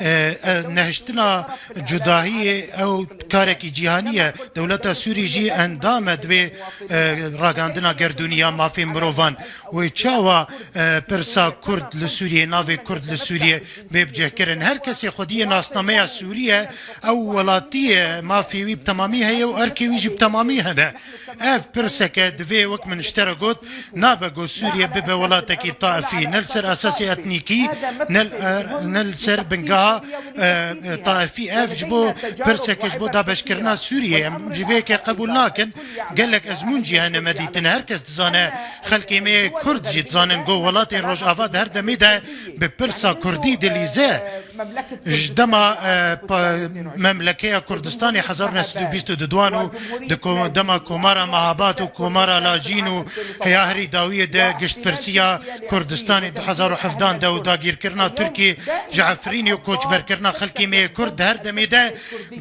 E, e, nehiştina cudahiyê ew karekî cîhanî ye. Dewleta Sûrî jî endam e di vê, e, ragihandina gerdûnî ya mafên mirovan. Wê çawa, e, pirsa Kurd li Sûriyê, navê Kurd li Sûriyê bê bicihkirin? Her kesê xwediyê nasnameya Sûrî ye, ew welatî ye, mafê wî bi temamî heye û erkê wî jî bi temamî hene. Ev pirseke divê, wek min ji te re got, nabe ku Sûriye bibe welatekî taifî, ne li ser esasê etnîkî, ne li, ne li ser bingeha, e, e, taifî. Ev ji bo pirseke ji bo dabeşkirina Sûriyê, em ji vê yekê qebûl nakin. Gelek ezmûn jî hene me dîtine. Her kes dizane, xelkê me yê Kurd jî dizanin ku welatên Rojava di her demê de bi pirsa Kurdî dilîze. Ji dema, e, pa-, memlekeya Kurdistanê hezar neh sed û bîst û duduan û di ko-, dema Komara Mehabad û Komara Lacîn û heya herî dawiyê de giştpirsiya Kurdistanê du hezar û hevdan de û dagîrkirina Tirkiyê ji Efrînê û koçberkirina xelkê me yê Kurd di her demê de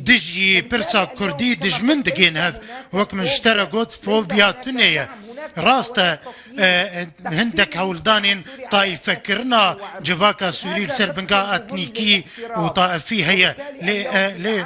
dijî pirsa Kurdî dijmin digên hev. Wek min ji te re got, fobiya tune ye. Rast e, e, hindek hewldanên taîfekirina civaka Sûrî li ser binga etnîkî û taifî heye. Lê, e, lê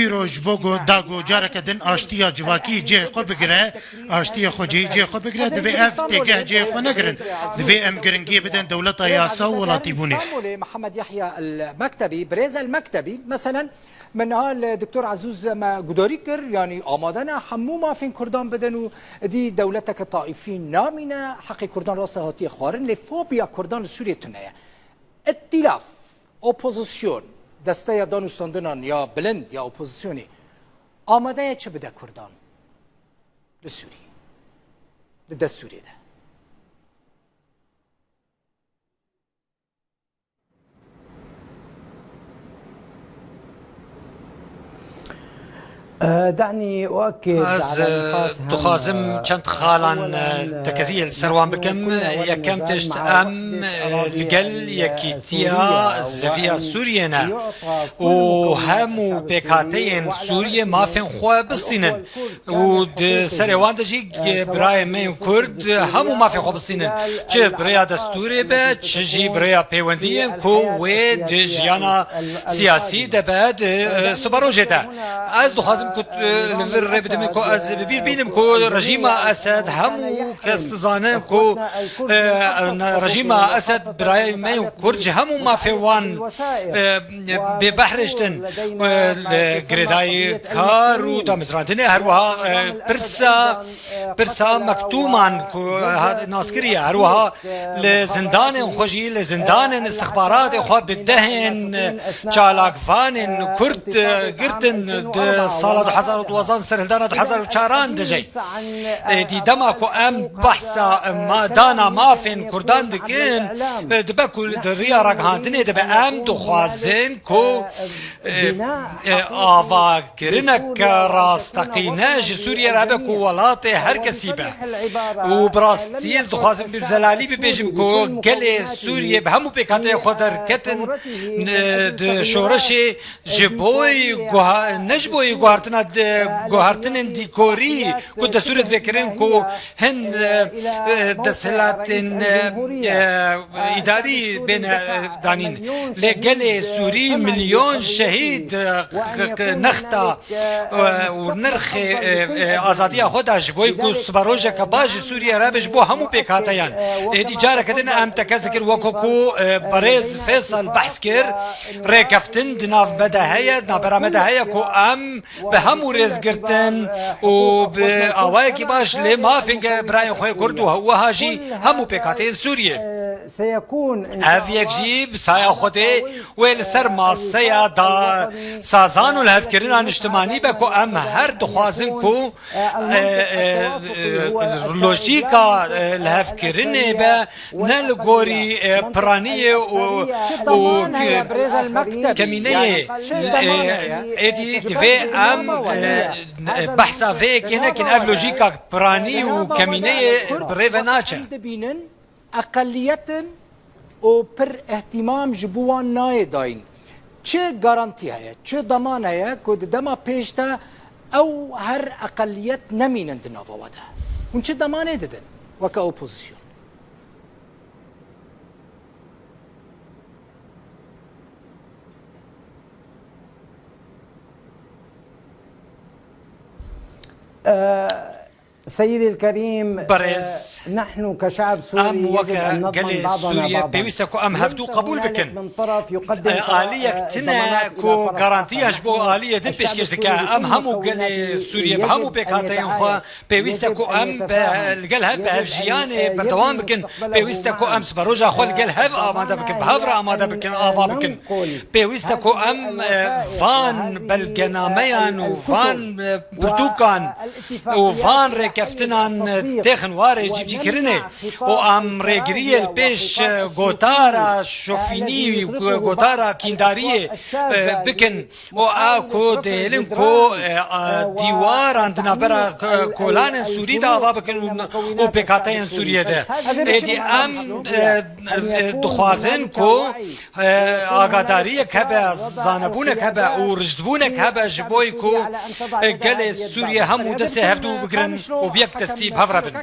îro ji bo go-, da go careke din aştiya civakî cihê xwe bigire, aştiya xwecihî cihê xwe bigire, divê ev têgeh cihê xwe negirin. Divê em giringiyê bidin dewleta yasa û welatîbûnê. Mihemed Yahya El Mektebi, Birêz El Mektebi, meselen, Min niha li Doktor Ezûz me gudarî kir, yanî amade ne hemû mafên Kurdan bidin û êdî dewleteke taîfî namîne, heqê Kurdan rasta hatiye xwarin, lê fobiya Kurdan li Sûriyê tune ye. Îtîlaf, opozîsyon, desteya danûstandinan ya bilind ya opozisyonê amade ye çi bide Kurdan li Sûriyê, li destûrê de? Ez, e, dixwazim çend xalan, e, tekeziyê li ser wan bikim. Yekem tişt, em, e, li gel yekîtiya ziviya Sûriyê ne û hemû pêkhateyên Sûriyê mafên xwe bistînin. Û di serê wan de jî, e, birayên me yên Kurd hemû mafê xwe bistînin. Çi bi rêya destûrê be, çi jî bi rêya pêwendiyên ku wê di jiyana siyasî de be, di, e, siberojê de. Ez dixwazim ku, e, li vir rê bidimê ku ez bi bîr bînim ku rejîma Esed hemû kes dizanin ku, e, rejîma Esed birayên me yên Kurd ji hemû mafê wan, e, bê behriştin, e, li girêdayî kar û damezrandinê, her wiha, e, pirsa, pirsa mektûman ku hat naskiriye, her wiha li zindanên xwe jî, li zindanên istixbaratê xwe bi dehên çalakvanên Kurd, e, girtin di sala du hezar û duwazdeh serhildana du hezar û çaran de jî. Êdî dema ku em behsa ma-, dana mafên Kurdan dikin, e, dibe ku di riya ragihandinê de be, em dixwazin ku, e, e, avakirineke rasteqîne ji Sûriyê re hebe ku welatê her kesî be. Û bi rastî ez dixwazim bi zelalî bibêjim ku gelê Sûriyê bi hemû pêkhateyê xwe derketin, e, di şoreşê Ji bo guha-, ne ji bo guhartina di-, guhartinên dîkorî ku destûrê dibe kirin ku hin, e, e, desthilatên, e, e, îdarî bêne, e, danîn. Lê gelê Sûrî milyon şehîd, e, k-, k-, nexta, e, û nirxê, e, e, azadiya xwe da ji bo ku siberojeke baş ji Sûriyê re be ji bo hemû pêkhateyan. Êdî careke din em tekez dikin wekî ku, e, berêz Fêsal behs kir. Rêkeftin di nav me de heye, di navbera me de heye ku em bi hemû rêzgirtin û bi awayekî baş lê mafên ge-, birayên xwe Kurd û wiha jî hemû pêkhateyên Sûriyê. Ev yek jî bi saya Xwedê wê li ser maseya da sazan û lihevkirina niştimanî be ku em her dixwazin ku, e, e, e, lojîka, e, lihevkirinê be, ne li gorî, e, piraniyê û, û, e, kemîneyê, e, êdî divê em, e, e, behsa vê yekê nekin. Ev lojîka piranî û kemîneyê bi rê ve naçe. Dibînin, eqeliyet in û pir îhtîmam ji bo wan nayê dayîn. Çi garantî heye, çi daman heye ku di dema pêş de ew her eqeliyet nemînin di nava we de? Hûn çi damanê didin weke opozîsyon? Seyîdî Kerîm, Berêz, e, nehnu ke şe'b Sûrî, em weke gelê Sûriye pêwîst e ku em hevdû qebûl bikin. E, aliyek tune ku garantiya ji bo aliyê din pêşkêş dike. Em hemû gelê Sûriye bi hemû pêkhateyên xwe pêwîst e ku em bi, li gel hev bi hevjiyanê berdewam bikin. Pêwîst e ku em siberoja xwe li gel hev amade bikin, bi hev re amade bikin, ava bikin. Pêwîst e ku em, e, van belgenameyan û van, e, pirtûkan û van rêkeftinan, e, têxin warê cîbicîkirinê û em rêgiriyê li pêş, e, gotara şofînî, gotara kîndariyê, e, bikin. û a ku dihêlin ku, e, a, dîwaran di navbera, e, kolanên Sûrî de ava bikin û, û pêkhateyên Sûriyê de. Êdî em, e, e, dixwazin ku, e, agadariyek hebe, zanebûnek hebe û rijdbûnek hebe ji bo ku, e, gelê Sûriyê hemû destê hevdû bigirin û bi yek destî bi hev re bin.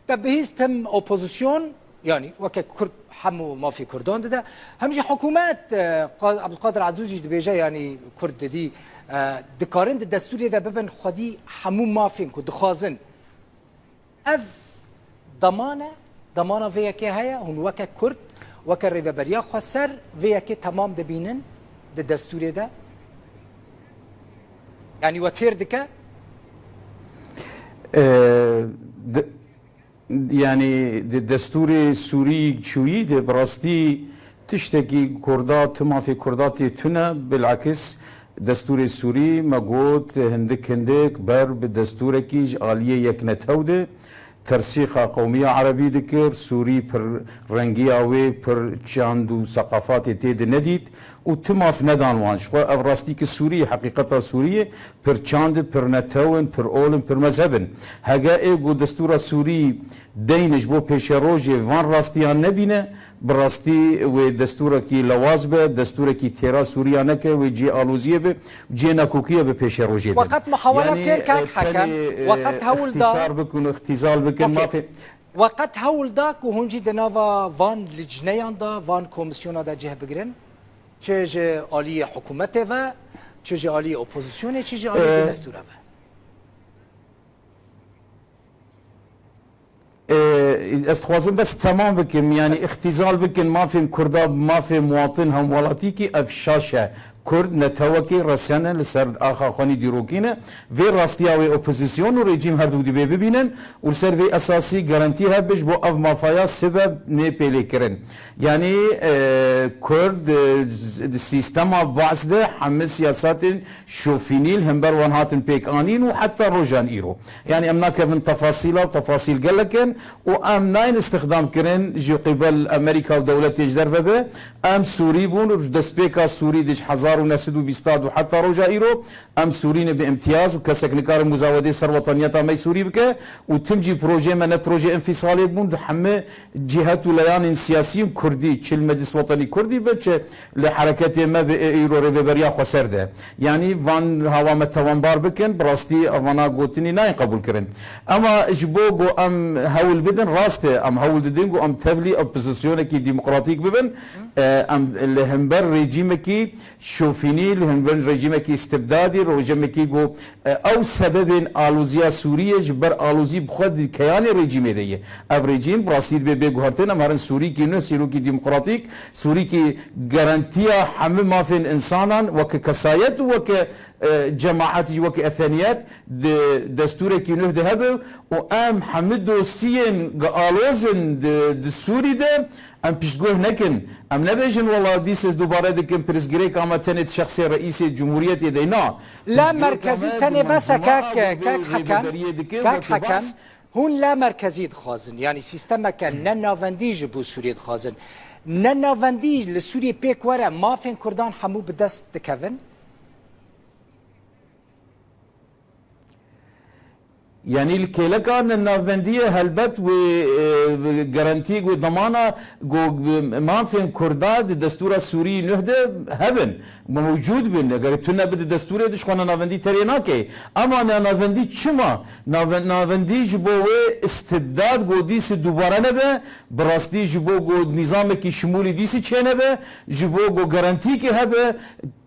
Te bihîst tim opozîsyon, yanî weke Kurd hemû mafê Kurdan dide, hem jî hikûmet, e, Qa-, Abdulkadir Ezûz jî dibêje, yanî Kurd didî, e, dikarin di destûrê de bibin xwedî hemû mafên ku dixwazin. Ev daman e, damana vê yekê heye, hûn weke Kurd, weke Rêveberiya Xweser vê yekê temam dibînin di destûrê de? Yanî we têr dike? Ee, de- Yanî di destûrê Sûrî çûyî de bi rastî tiştekî Kurda, tu mafê Kurda tê tune, bilakis destûrê Sûrî me got hindik hindik ber bi destûrekî ji aliyê yeknetew de tersîqa qewmiya erebî dikir, Sûrî pir rengiya wê, pir çand û seqafatê tê de nedît û tu maf nedan wan. Ji xwe ev rastî ki Sûrî, heqîqeta Sûriyê, pir çand in, pir netew in, pir ol in, pir mezheb in. Hege ê ku destûra Sûrî deyne ji bo pêşerojê van rastiyan nebîne, bi rastî wê destûrekî lewaz be, destûrekî têra Sûriya neke, wê cihê aloziyê be, cihê nakokiyê be pêşerojê de. Weqet muhawela Yanî, kêr kek e, hekem, tenê, e, weqet hewl da. Îxtîsar bikin û îxtîzal bikin, Okey. mafê. Weqet hewl da ku hûn jî di nava van licneyan de, van komîsyona de cih bigirin? Çi ji aliyê hikûmetê ve, çi ji aliyê opozîsyonê, çi ji aliyê Ee, destûra ve. Ee, ez dixwazim bes temam bikim, yanî îxtîzal bikin mafên Kurda, mafê muwatin hemwelatîkî ev şaş e. Kurd netewekî resen e, li ser axa xwe nî dîrokî ne. Vê rastiya wê opozîsyon û rejîm her du dibê bibînin û li ser vê esasî garantî hebe ji bo ev mafaya sibe nê pêlê kirin. Yanî, e, Kurd, e, z-, di sîstema Baas de hemî siyasatên şofînî li hember wan hatin pêk anîn û heta rojan îro. Yanî em nakevin tefasîla û tefasîl gelek in û em nayên îstixdam kirin ji qîbel Amerîka û dewletê ji derve be. Em Sûrî bûn û ji destpêka Sûrî de ji hezar û neh sed û bîst û heta roja îro em Sûrî ne bi îmtiyaz û kesek nikare muzawedê ser wetaniyeta me Sûrî bike û tim jî projeyê me ne projeyê înfîsalê bûn, di hemî cihet û leyanên siyasî û kurdî, çi li Meclis Wetanî Kurdî be, çi li hereketê me be ê îro Rêveberiya Xweser de. Yanî van hawa me tewanbar bikin, bi rastî evana gotinî nayên qebûl kirin. Ema ji bo ku em hewl bidin, rast e, em hewl didin ku em tevlî opozisyonekî demokratîk bibin, e, em li hember rejîmekî şofînî, li hember rejîmekî îstibdadî, rejîmekî ku, e, ew sebebên aloziya Sûriyê ji ber alozî bi xwe di keyanê rejîmê de ye. Ev rejîm bi rastî dibe bê guhertin, em herin Sûrîkî nû, Sûrîkî demokratîk, Sûrîkî garantiya hemî mafên însanan weke kesayet û weke e, cemaetî jî wekî etheniyet di destûrekî nuh de hebe û em hemî dosiyên gi aloz in di, di Sûrî de em piştguh nekin. Em nebêjin wela dîs ez dubare dikim pirsgirêka me tenê di şexsê reîsê cumhuriyetê de na. La Pirsgirêka merkezî me tenê bi bes e, menzûma kak, a kak wê Hekem, rêveberiyê dike kak wekî Hekem. Bas. Hûn la merkezî dixwazin, yanî sîstemeke ne navendî ji bo Sûriyê dixwazin. Ne navendî li Sûriyê pêk were, mafên Kurdan hemû bi dest dikevin? Yanî li kêleka ne navendiyê helbet wê, e, garantî, wê demana ku, e, mafên Kurda di destûra Sûrî nuh de hebin. Mewcûd bin. Eger tu nebi di destûrê de ji xwe nenavendî terê nake. Ema nenavendî çima? Nave-, navendî ji bo wê istibdad go dîsî dubare nebe, bi rastî ji bo go nîzamekî şimûlî dîsî çênebe, ji bo go garantîkê hebe,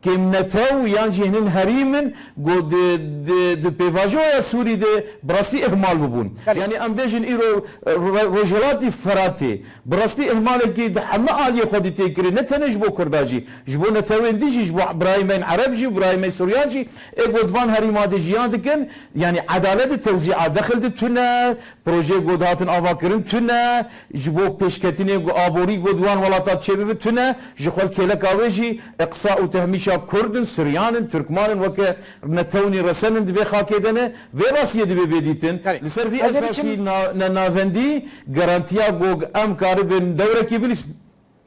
kêm netew yan jî hinin herîm in, go di, di, di pêvajoya Sûrî de bi rastî ihmal bibûn. Belê. Yanî em bêjin îro, e, ro-, Rojhilatî Firatê, bi rastî ihmalekî di heme aliyê xwedî tê kirî, ne tenê ji bo Kurda jî, ji bo netewên dî jî, ji bo birayê me yên Ereb jî, birayê me Suryan jî, ê ku di van herîma de jiyan dikin, yanî edalet di tewzîa dexil de tune, projeyê ku dihatin avakirin tune, ji bo pêşketinê ku aborî ku di wan welata çêbibe tune, ji xwe li kêleka wê jî iqsa û tehmîşa Kurd in, Suryan in, Turkman in, weke netewnî resen in di vê xakê de ne, vê rastiyê dibe bê dîtin. Belê. Li ser vî Ez ê esasî biçim na-, ne navendî garantiya ku em karibin dewrekî bilîs.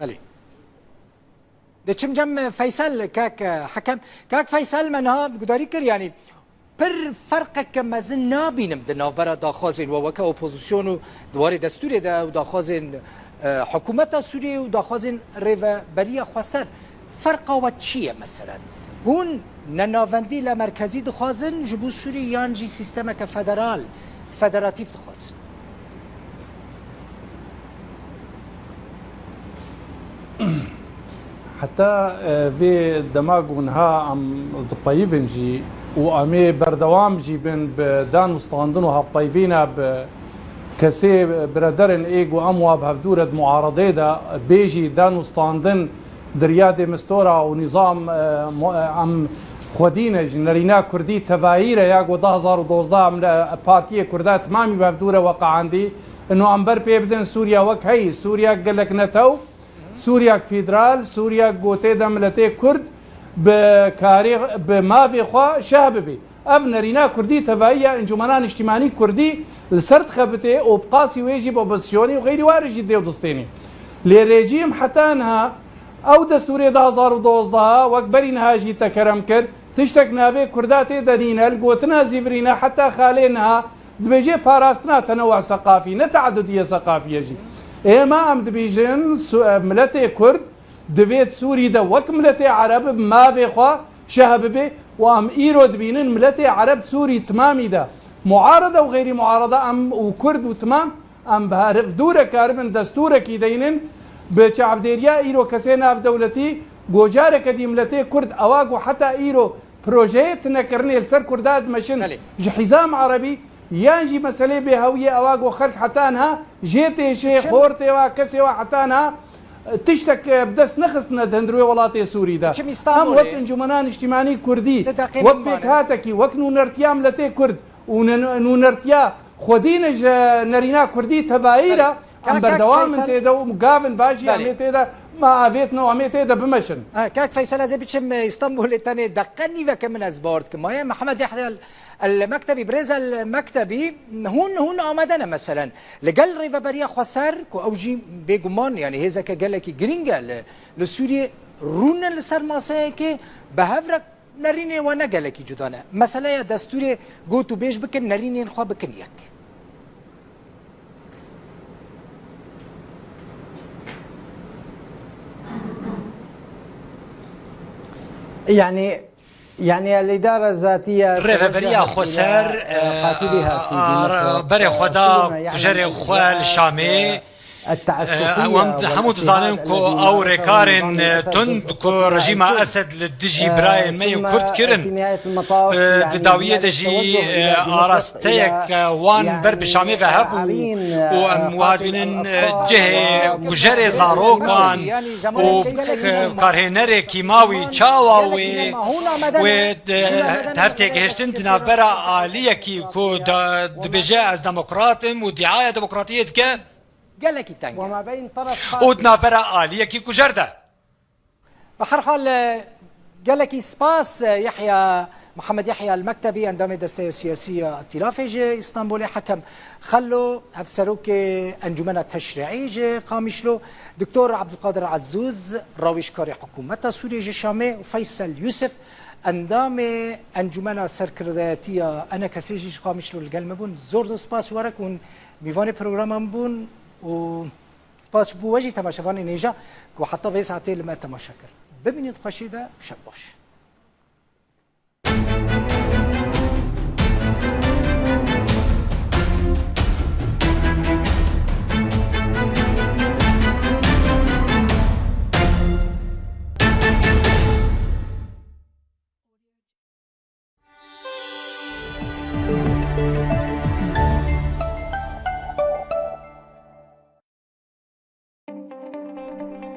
Belê. Diçim cem Feysel, kak Hekem. Kak Feysel, me niha gudarî kir, yanî pir ferqeke mezin nabînim di navbera daxwazên we weke opozîsyon û di warê destûrê de û daxwazên, e, hikûmeta Sûriyê û daxwazên Rêveberiya Xweser. Ferqa we çi ye meselen? Hûn ne navendî le merkezî dixwazin ji bo Sûriyê yan jî sîstemeke federal, federatîf dixwazin? Heta, e, vê dema ku niha em dipeyivin jî û em ê berdewam jî bin bi dan û standin û hevpeyvîna bi kesê birederên ê ku em wa bi hevdû re di muaredê de bê jî dan û standin di riya dê mistora û nîzam, e, mu-, e, em xwedî ne ji nerîna kurdî tevayî re ya ku du hazar û dozdeh em li partiyê kurda timamî bi hevdû re weqeandî. Ino em ber pê bidin Sûriya wek heyî, Sûriya gelek netew, Sûriyak federal, Sûriyak ku tê de miletê Kurd bi karê, bi mafê xwe şeh bibê. Ev nerîna Kurdî tevayî ya Encûmena Niştîmanî Kurdî li ser dixebitê û bi qasî wê jî bi opozîsyonê û xeyrî ware jî dê û distênê. Lê rejîm heta niha ew destûrê du hazar û dozdeh wek berî niha jî te kerem kir, tiştek navê Kurda tê de nîne, li gotina Zîvirîne heta xalê niha Dibêje parastina tenewa seqafî, ne teadudiye seqafiye jî. Êma em dibêjin su-, e, miletê Kurd divê Sûrî de wek miletê Ereb bi mavê xwe şeh bibe û em îro dibînin miletê Ereb Sûrî timamî de muarede û xeyrî muarede em û Kurd û timam em bi hevdû re karibin destûrekî deynin bi çavdêriya îro kesê navdewletî gocareke dî miletê Kurd ewa ku heta îro projeyê tune kirinê li ser Kurda dimeşin Belê. ji hîzam erebî, yan jî meselê bêhewiyê ewa ku xelk heta niha jê têşê, Çim- xortê wa, kesê wa heta niha, e, tiştek, e, bi dest nexistine di hundirê welatê Sûrî de. Çim Em Îstanbulê. wek Encûmena Niştîmanî Kurdî, Di deqê wek min mane. pêkhatekî, wek nûnertiya miletê Kurd û ne-, nûnertiya xwedî ne ji nerîna Kurdî tevayî Belê. re, Kak, em kak berdewam in Feysel. tê de û gavin bajî em Belê. ê tê de, me avêtin û em ê tê de bimeşin. Ha, kak Feysel, ez ê biçim, e, Îstanbulê, tenê deqe nîveke min ez bawer dikim. Maye Mihemed Yahya El, El Mektebî, birêz El Mektebî, hûn, hûn amade ne meselen. Li gel Rêveberiya Xweser, ku ew jî bêguman, yanî hêzeke gelekî girîng e li, li Sûriyê, rûnin li ser maseyekê, bi hev re nerînê we ne gelekî cuda ne. Meseleya destûrê got û bêj bikin, nerînên xwe bikin yek. Yani, yani الإدارة الذاتية Rêveberiya توجهت Xweser, إلى، آه، قاتليها في دمشق. berê xwe da kujerê xwe li Şamê. Em hemû dizanin ku ew rêkarên tund ku rejîma Esed li dijî birayên me yên Kurd kirin, di dawiyê de jî arasteyek wan ber bi Şamê ve hebû û em wiha dibînin cihê kujerê zarokan û karhênerê kîmawî çawa wê, wê di, her têgihiştin di navbera aliyekî ku da, dibêje ez demokrat im û diaya demokratiyê dike, gelekî teng e. Û di navbera aliyekî kujer de. Bi her hal, e, gelekî spas, e, Yahya, Mihemed Yahya El-Mektebi, endamê Desteya Siyasî ya Îtîlafê ji Îstanbulê, Hekem Xello, Hevserokê Encûmena Teşrîî ji Qamişlo, Doktor Abdulkadir Ezzûz, rawêjkarê hikûmeta Sûriyê ji Şamê, û Feysel Yûsif, endamê Encûmena Serkirdeyetî ya ENKSê jî ji Qamişlo li gel me bûn. Zor zor spas ji we re ku hûn mîvanê programa min bûn û spas ji bo we jî temaşevanên hêja ku heta vê saetê li me temaşe kir. Bimînin di xweşiyê de, şev baş.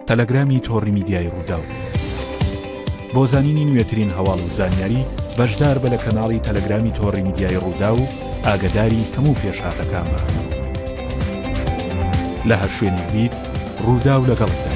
تەلەگرامی تۆڕی میدیای ڕووداو. بۆ زانینی نوێترین هەواڵ و زانیاری، بەشدار بە لە کەناڵی تەلەگرامی تۆڕی میدیای ڕووداو و ئاگەداری هەموو پێشهاتەکان بە. لە هەر شوێنێک بیت، ڕووداو لەگەڵت دەبێت.